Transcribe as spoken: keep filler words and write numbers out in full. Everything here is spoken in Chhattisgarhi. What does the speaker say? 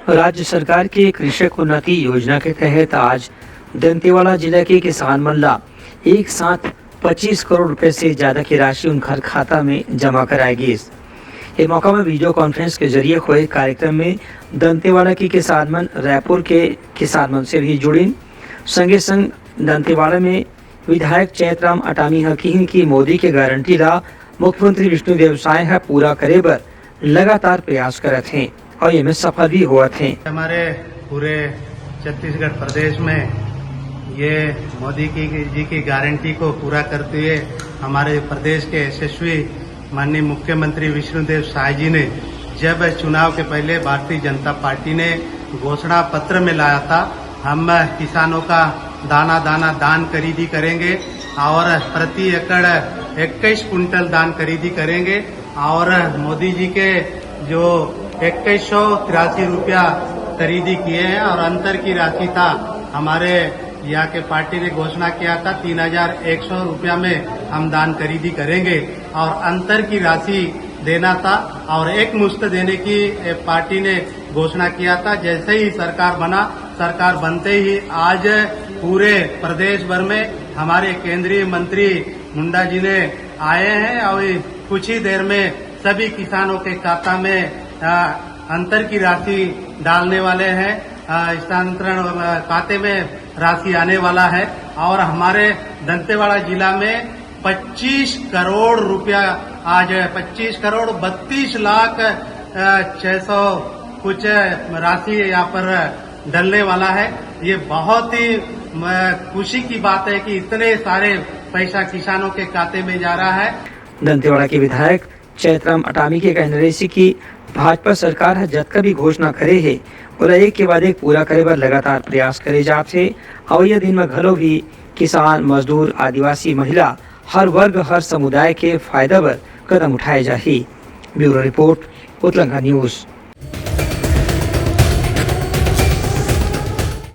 राज्य सरकार के कृषक उन्नति योजना के तहत आज दंतेवाड़ा जिला के किसान मन ला एक साथ पच्चीस करोड़ रुपए से ज्यादा की राशि उनकर खाता में जमा कराए गिस। ये मौका में वीडियो कॉन्फ्रेंस के जरिए हुए कार्यक्रम में दंतेवाड़ा के किसान मन रायपुर के किसान मन से भी जुड़िन। संगे संग दंतेवाड़ा में विधायक चैतराम अटामी ह किहिन कि मोदी के गारंटी ला मुख्यमंत्री विष्णुदेव साय ह पूरा करे बर लगातार प्रयास करत हें और ये में सफल भी होवत हें। हमारे पूरे छत्तीसगढ़ प्रदेश में ये मोदी की जी की गारंटी को पूरा करते हुए हमारे प्रदेश के यशस्वी माननीय मुख्यमंत्री विष्णुदेव साय जी ने जब चुनाव के पहले भारतीय जनता पार्टी ने घोषणा पत्र में लाया था, हम किसानों का दाना दाना धान खरीदी करेंगे और प्रति एकड़ इक्कीस कुंटल धान खरीदी करेंगे और मोदी जी के जो इक्कीस सौ तिरासी रुपया खरीदी किए हैं और अंतर की राशि था, हमारे यहाँ के पार्टी ने घोषणा किया था तीन हजार एक सौ रुपया में हम धान खरीदी करेंगे और अंतर की राशि देना था और एक मुश्त देने की ए, पार्टी ने घोषणा किया था। जैसे ही सरकार बना, सरकार बनते ही आज पूरे प्रदेश भर में हमारे केंद्रीय मंत्री मुंडा जी ने आए हैं और कुछ ही देर में सभी किसानों के खाता में आ, अंतर की राशि डालने वाले हैं। आ, स्थानांतरण आ, खाते में राशि आने वाला है और हमारे दंतेवाड़ा जिला में पच्चीस करोड़ रुपया, आज पच्चीस करोड़ बत्तीस लाख छः सौ कुछ राशि यहाँ पर डलने वाला है। ये बहुत ही खुशी की बात है कि इतने सारे पैसा किसानों के खाते में जा रहा है। दंतेवाड़ा के विधायक चैतराम अटामी के कहना रहिस कि भाजपा सरकार ह जतका भी घोषणा करे हे, ओला एक के बाद एक पूरा करे बर लगातार प्रयास करे जात हे। अवइया दिन म घलो भी किसान, मजदूर, आदिवासी, महिला, हर वर्ग, हर समुदाय के फायदा बर कदम उठाए जाही। Bureau report, Utlanga news.